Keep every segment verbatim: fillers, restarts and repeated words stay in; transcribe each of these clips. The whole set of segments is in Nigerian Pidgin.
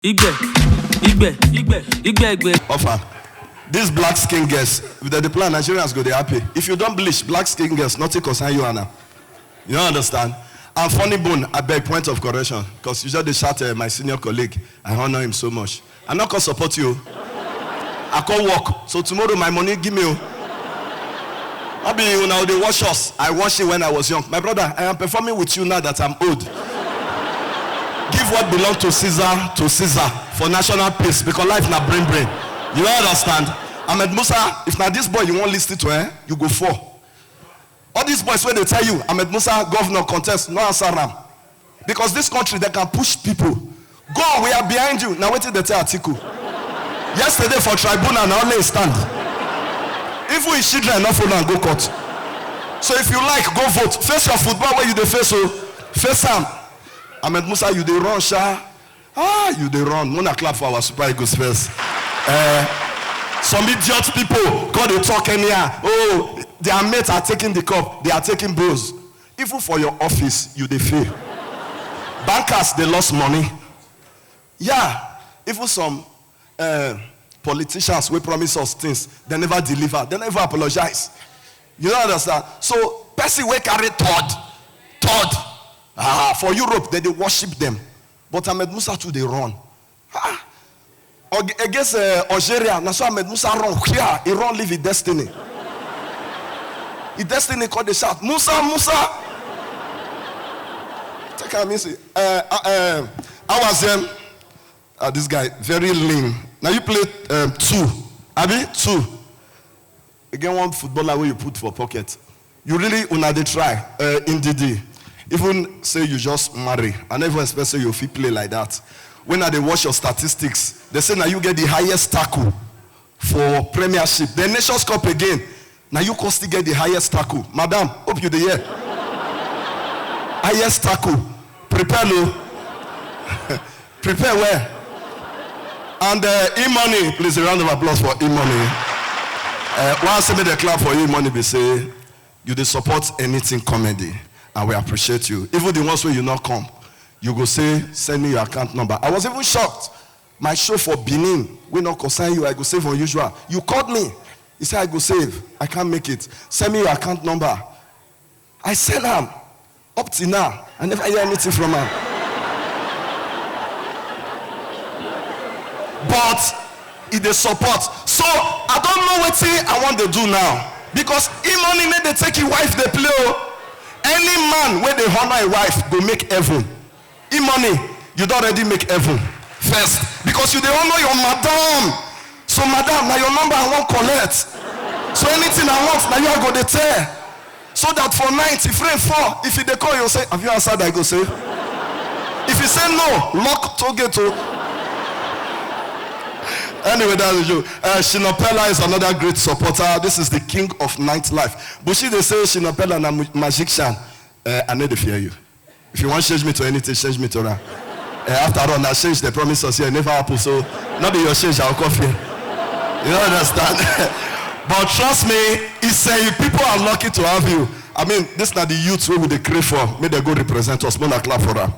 Igbe, igbe, igbe, igbe, igbe. Offer. These black skin girls, if they dey plan, Nigerians go dey happy. If you don't bleach, black skin girls, nothing concern you, Anna. You don't understand? And funny bone, I beg point of correction, because you just dey shout uh, my senior colleague. I honor him so much. I not gonna support you. I can't work. So tomorrow my money, give me. I be you now, they wash us. I wash it when I was young. My brother, I am performing with you now that I'm old. Give what belongs to Caesar to Caesar for national peace because life na brain brain. You don't understand? Ahmed Musa, if na this boy you wan listen to, eh, you go fall. All these boys wey dey tell you Ahmed Musa governor contest, no answer am. Because this country, they can push people. Go, we are behind you. Now wetin dey tell Atiku? Yesterday for tribunal, na only stand. Even his children no follow am go court. So if you like, go vote. Face your football where you dey face o. Face am. Ahmed Musa, you dey run sha. Ah, you dey run. Una clap for our Super Eagles first. Eh, some idiot people come dey talk anyhow. Oh, their mates are taking the cup. They are taking bros. Even for your office, you dey fail. Bankers dey lost money. Yeah, even some uh, politicians wey promise us things, they never deliver. They never apologize. You don't understand? So person wey carry third, third, ah, for Europe, they dey worship them. But Ahmed Musa too dey run. Ah, Og- against uh, Algeria, na so Ahmed Musa run here. He run leave his destiny. His destiny called the shout, Musa, Musa. Take am easy. Uh, uh, um, I was um, uh, this guy very lean. Now you play um, two, abi two. Again, one footballer wey you put for pocket. You really una dey try. Uh, Ndidi, even say you just marry, I never expect say you fit play like that. When I dey watch your statistics, they say na you get the highest tackle for Premiership. Then Nations Cup again, na you come still get the highest tackle. Madam, hope you dey hear. Highest tackle. Prepare o. Prepare well. And uh, E-Money, please a round of applause for E-Money. Uh, why I say make dem clap for E-Money be say you dey support anything comedy, and we appreciate you. Even the ones wey you no come, you go say send me your account number. I was even shocked. My show for Benin wey no concern you, I go save unusual. You called me. You say I go save. I can't make it. Send me your account number. I send am. Up till now, I never hear anything from am. But e dey support. So I don't know wetin I wan dey do now because E-Money make dey take im wife dey play o. Any man wey dey honour im wife go make heaven. E-Money, you don already make heaven first because you dey honour your madam. So madam, na your number I wan collect. So anything I want, na you I go dey tell. So that for night, if rain fall, if he dey call you, say, have you answered? I go say. If he say no, lock toll gate o. Anyway, that's the joke. Uh, Shina Pella is another great supporter. This is the king of nightlife. Bushi, they say Shina Pella na mu- magician. Uh, I no dey fear you. If you wan change me to anything, change me to am. Eh, after all, na change dem promise us here, e never happen, so no be your change I go come fear. You no understand? But trust me, e say people are lucky to have you. I mean, this na the youth wey we dey crave for, make dem go represent us, make una clap for am.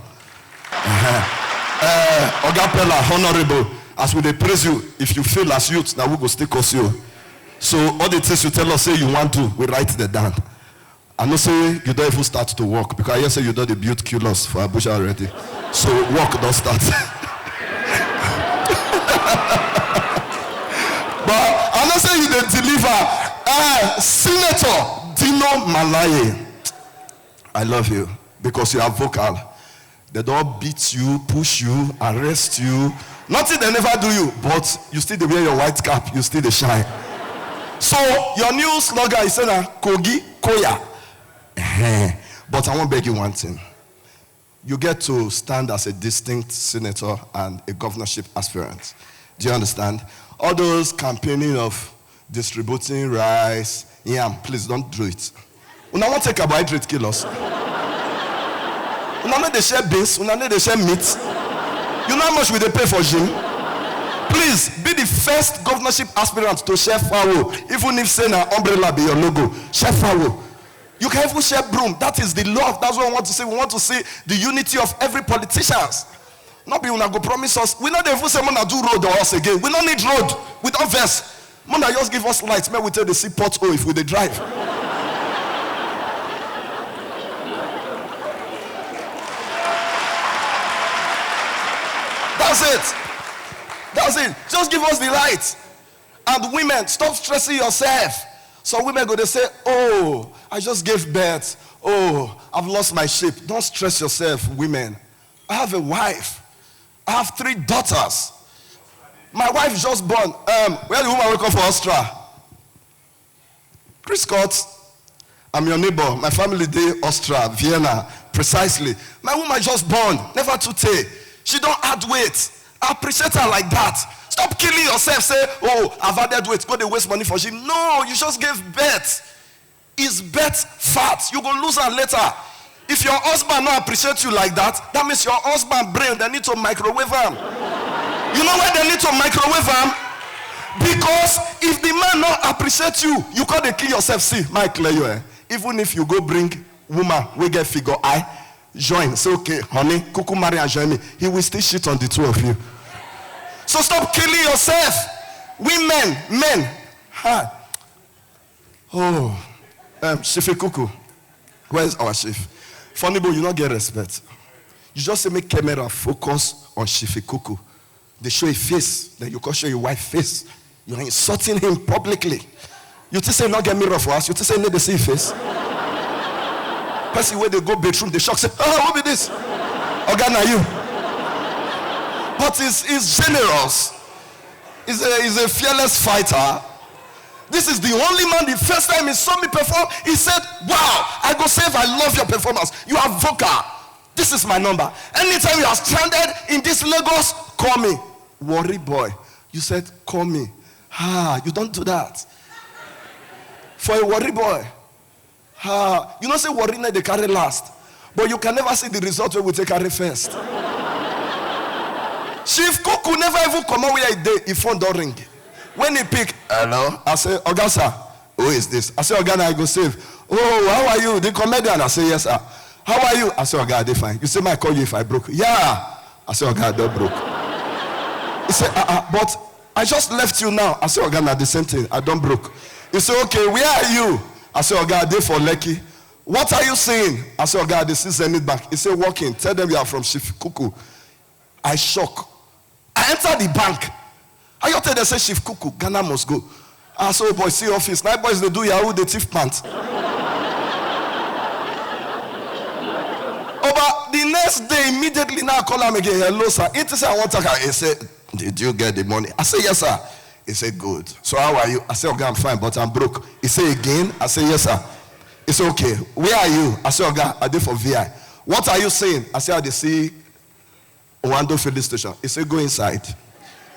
Uh-huh. Eh, Oga Pella, honourable, as we dey praise you, if you fail as youth, na we go still curse you. So all the things you tell us say you wan do, we write them down. I know say you don even start to work because I hear say you don dey build culus for Abuja already. So work don start. But I know say you dey deliver. Uh, Senator Dino Melaye, I love you because you are vocal. They don beat you, push you, arrest you. Nothing they never do you, but you still dey wear your white cap, you still dey shine. So your new slogan is say na Kogi Koya. Ehen. But I wan beg you one thing. You get to stand as a distinct senator and a governorship aspirant. Do you understand? All those campaigning of distributing rice, yam, please don't do it. Una wan take carbohydrate kill us? Una no dey share beans, una no dey share meat. You know how much we dey pay for gym? Please be the first governorship aspirant to share fowl, even if say na umbrella be your logo. Share fowl. You can even share broom. That is the love. That's what we want to see. We want to see the unity of every politicians. No be una go promise us. We no dey even say una do road or us again. We no need road. We don vex. Una just give us light, make we take dey see pothole if we dey drive. That's it. That's it. Just give us the light. And women, stop stressing yourself. Some women go dey say, "Oh, I just gave birth. Oh, I've lost my shape." Don't stress yourself, women. I have a wife. I have three daughters. My wife just born. Um, where the woman wey come for Austria? Chris Scott, I'm your neighbor. My family dey Austria, Vienna. Precisely. My woman just born. Never too tey. She don add weight. Appreciate her like that. Stop killing yourself. Say, "Oh, I've added weight." Go dey waste money for gym. No, you just gave birth. Is birth fat. You go lose am later. If your husband no appreciate you like that, that means your husband brain, they need to microwave am. You know why they need to microwave am? Because if the man no appreciate you, you come dey kill yourself. See, my clear you, eh? Even if you go bring woman wey get figure eye, join, say, "Okay, honey, kuku marry and join me," he will still shit on the two of you. So stop killing yourself. Women, men, ha. Oh, um, Chief Kuku, where's our chief? Funny boy, you no get respect. You just say make camera focus on Chief Kuku. They show a face, then you come show your wife face. You are insulting him publicly. You think say no get mirror for us? You think say no dey see him face? Person wey dey go bedroom, they shock say, "Oh, who be this?" Oga, na you. But he's, he's generous. He's a, he's a fearless fighter. This is the only man, the first time he saw me perform, he said, "Wow, I go save, I love your performance. You are vocal. This is my number. Anytime you are stranded in this Lagos, call me." Worry boy. You said, "Call me." Ah, you don't do that. For a worry boy. Ah, you know say worry na dey carry last. But you can never see the result wey we take carry first. Chief Kuku never even comot where he dey, him phone don ring. When he pick, "Hello?" I say, "Oga sir, who is this?" I say, "Oga, na I go save." "Oh, how are you? The comedian?" I say, "Yes, sir." "How are you?" I say, "Oga, I dey fine." "You say make I call you if I broke?" "Yeah." I say, "Oga, I don broke." He say, "Ah, ah, but I just left you now." I say, "Oga, na the same thing. I don broke." He say, "Okay, where are you?" I say, "Oga, I dey for Lekki." "What are you seeing?" I say, "Oga, I dey see Zenith Bank." He say, "Walking. Tell them you are from Chief Kuku." I shock. I enter the bank. I just tell them say, "Chief Kuku, Ghana must go." I say, "Oh boy, see office. Now boys dey do yahoo, dey thief pant." Oba, the next day, immediately now I call am again. "Hello, sir." He say, "I want to talk." He say, "Did you get the money?" I say, "Yes, sir." He say, "Good. So how are you?" I say, "Oga, I'm fine, but I'm broke." He say again. I say, "Yes, sir." He say, "Okay, where are you?" I say, "Oga, I dey for V I." "What are you seeing?" I say, "I dey see Owando filling station." He say, "Go inside.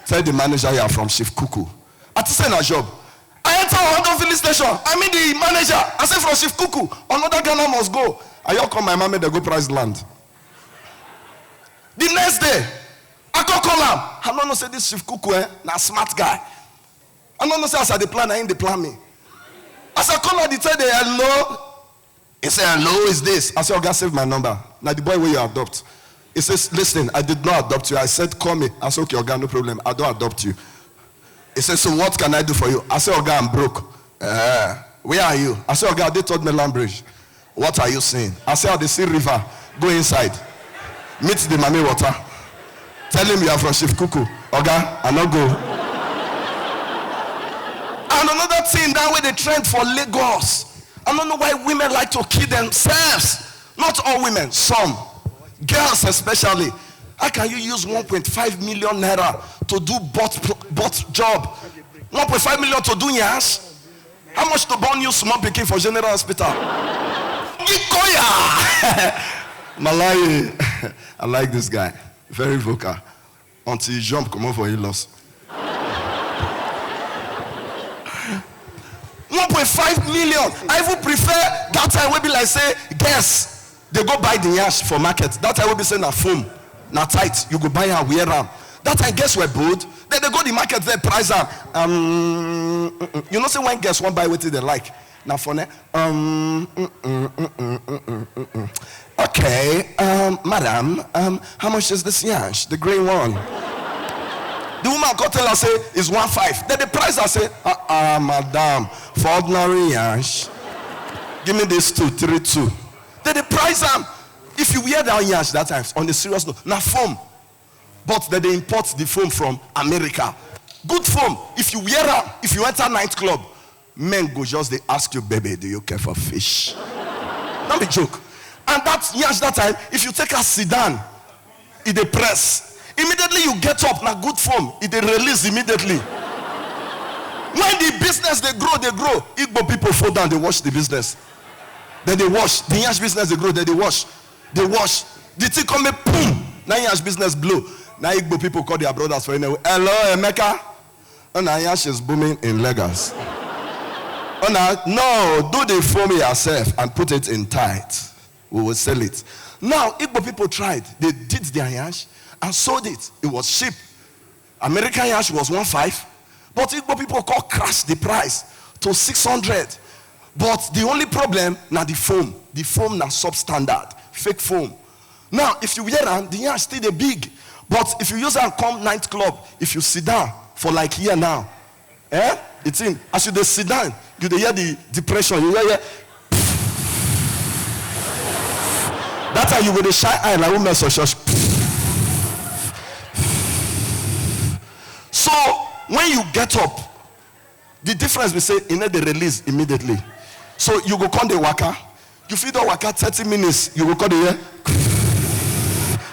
Tell the manager you are from Chief Kuku." I think say na job. I enter Owando filling station. I meet the manager. I say, "From Chief Kuku, another Ghana must go." I just call my mama, they go price land. The next day, I go call am. I no know say this Chief Kuku, eh, na smart guy. I no know say as I dey plan, na him dey plan me. As I call am, he tell the, "Hello." He say, "Hello, who is this?" I say, "Oga, save my number. Na the boy wey you adopt." He says, "Listen, I did not adopt you. I said, call me." I say, "Okay, Oga, no problem. I don adopt you." He said, "So what can I do for you?" I say, "Oga, I'm broke." "Eh, where are you?" I say, "Oga, I dey Third Mainland Bridge." "What are you seeing?" I say, "I dey see river. Go inside. Meet the mami water. Tell him you are from Chief Kuku." "Oga, I no go." And another thing that wey dey trend for Lagos, I don't know why women like to kill themselves. Not all women, some. Girls especially. How can you use one point five million naira to do butt, butt job? One point five million to do nyash? How much to born you small pikin for General Hospital? Ikoya! Malawi, I like this guy. Very vocal. Until he jump comot for in-laws. One point five million. I even prefer that time wey be like say, guess, they go buy the yash for market. That time wey be say na foam, na tight. You go buy am, wear am. That time, guess, were bold. Then they go the market, they price am. Um, mm, mm. You know say when guess wan buy wetin they like, na for ne. Um, mm, mm, mm, mm, mm, mm, mm, mm. Okay, um, madam, um, how much is this yansh, the green one? The woman come tell her say it's one five. Then the price, I say, uh uh, madam, for ordinary yansh, give me this two, three, two. Then the price, um, if you wear that yansh that time, on a serious note, na foam. But then they import the foam from America. Good foam. If you wear am, if you enter nightclub, men go just dey ask you, "Baby, do you care for fish?" No be joke. And that yansh that time, if you take a sedan, e dey press. Immediately you get up, na good foam, e dey release immediately. When the business dey grow, dey grow, Igbo people fall down, dey wash the business. Then they wash. The yansh business dey grow, then they wash. They wash. The thing come make boom. Now yansh business blow. Now Igbo people call their brothers for anyway. "Hello, Emeka. Oh, now yansh is booming in Lagos. Oh, now, no, do the foam yourself and put it in tight. We will sell it." Now, Igbo people tried. They did their yansh and sold it. It was cheap. American yansh was one five, but Igbo people come crash the price to six hundred. But the only problem na the foam. The foam na substandard, fake foam. Now, if you wear am, the yansh still dey big. But if you use am come nightclub, if you sit down for like here now, eh? The thing, as you dey sit down, you dey hear the depression. You hear, hear. That time you go dey shine eye like women so church. So when you get up, the difference be say e no dey release immediately. So you go come dey waka. You fit don waka thirty minutes, you go come dey hear.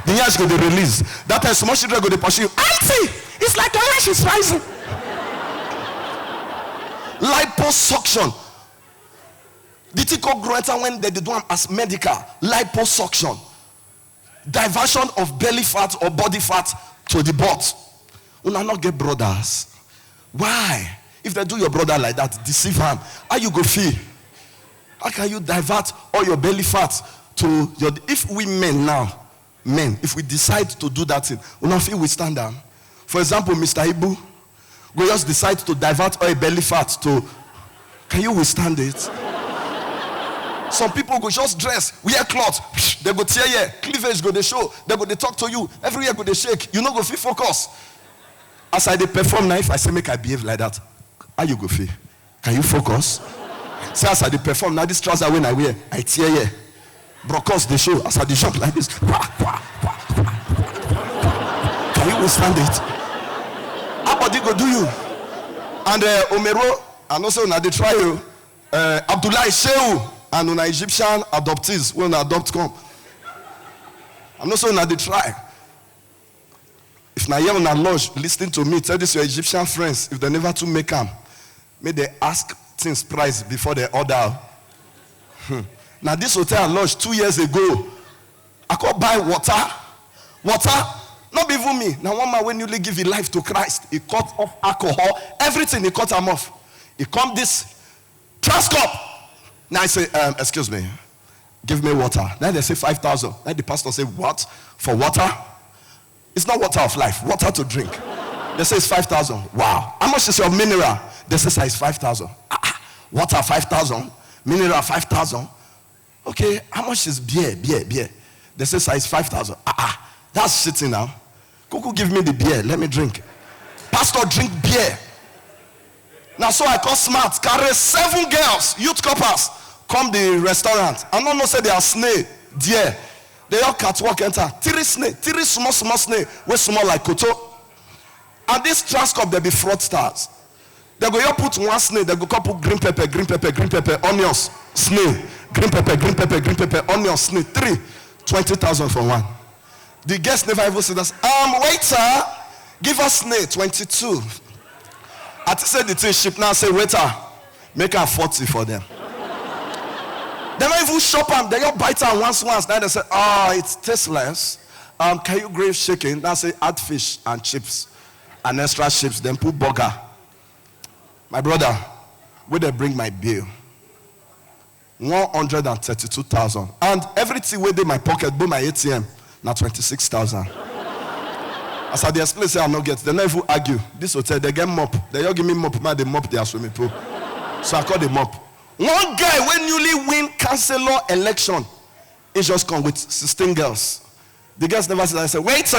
The yansh go dey release. That time small children go dey pursue you. "Auntie, it's like your yansh is rising." Liposuction. The thing called grow enter when they dey do am as medical. Liposuction. Diversion of belly fat or body fat to the butt. Una no get brothers. Why? If they do your brother like that, deceive am, how you go feel? How can you divert all your belly fat to your... If we men now, men, if we decide to do that thing, una fit withstand am? For example, Mister Ibu go just decide to divert all belly fat to... Can you withstand it? Some people go just dress, wear cloth, they go tear here, cleavage go dey show, they go dey talk to you, everywhere go dey shake, you no go fit focus. As I dey perform now, if I say make I behave like that, how you go feel? Can you focus? Say as I dey perform now, this trouser wey I wear, I tear here. Brokos dey show as I dey jump like this. Kwa, kwa, kwa, kwa, kwa, kwa. Can you withstand it? How body go do you? And uh, Omero, I know say una dey try you. Uh, Abdullahi Shehu and una Egyptian adoptees wey una adopt come. I know say una dey try. If na here una lodge, listen to me, tell this your Egyptian friends, if they never too make am, make they ask things price before they order. Hmm. Now this hotel I lodge two years ago, I come buy water. Water, not be even me. Now one man wey newly give his life to Christ, he cut off alcohol, everything he cut am off. He come this Transcorp. Now I say, um, "Excuse me, give me water." Now they say, "Five thousand." Now the pastor say, "What? For water? It's not water of life, water to drink." They say, "It's five thousand." "Wow. How much is your mineral?" They say, "Sir, it's five thousand." "Ah, ah, water five thousand, mineral five thousand. Okay, how much is beer, beer, beer?" They say, "Sir, it's five thousand." "Ah, ah, that's shitting now. Kuku, give me the beer, let me drink." Pastor drink beer. Now so I call smart, carry seven girls, youth coppers, come the restaurant. I no know say they are snake there. They all catwalk enter. Three snake, three small, small snake, wey small like koto. And this Transcorp, they be fraudsters. They go here put one snake, they go come put green pepper, green pepper, green pepper, onions, snake, green pepper, green pepper, green pepper, onions, snake, three, twenty thousand for one. The guest never even see that. Um, waiter, give us snake twenty-two. I think say the thing ship now, say, "Waiter, make am forty for them." They no even shop am, they just bite am once, once. Now they say, "Oh, it's tasteless. Um, can you grave chicken?" Now say, "Add fish and chips, and extra chips, then put burger." My brother, wey they bring my bill, one hundred and thirty-two thousand. And everything wey dey my pocket, both my A T M, na twenty-six thousand. As I dey explain say I no get, they no even argue. This hotel, they get mop. They just give me mop, man, they mop their swimming pool. So I call the mop. One guy wey newly win councillor election, He just come with sixteen girls. The girls never said, I said, "Waiter,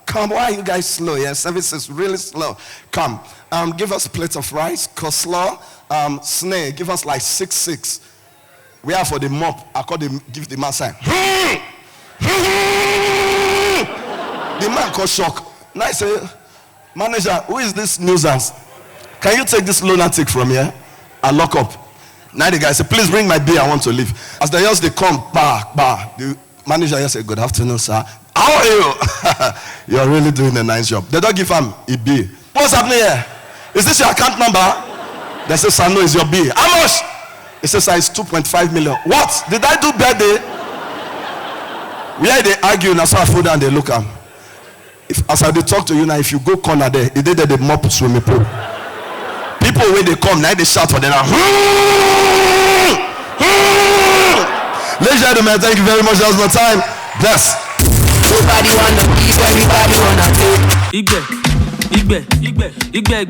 come, why are you guys slow? Yeah, service is really slow. Come, um, give us plate of rice, coleslaw, um, snail, give us like six, six." We are for the mop. I call them, give the man sign. The man called shock. Now I say, "Manager, who is this nuisance? Can you take this lunatic from here?" I lock up. Now the guy said, "Please bring my beer. I want to leave." As the girls they come, bah, bah. The manager just said, "Good afternoon, sir. How are you?" "You're really doing a nice job." They don't give him a beer. "What's happening here? Is this your account number?" They say, "Sir, no, it's your beer." "How much?" He says, "Sir, it's two point five million." "What? Did I do birthday?" Where they argue, now so I fool down, they look am. If, as I dey talk to you now, if you go corner there, e dey there dey mop swimming pool. People wey dey come, now they shout for them now. Ladies and gentlemen, thank you very much. That was my time. Bless. Nobody wanna give, everybody wanna take. Igbe, igbe, igbe, igbe, igbe,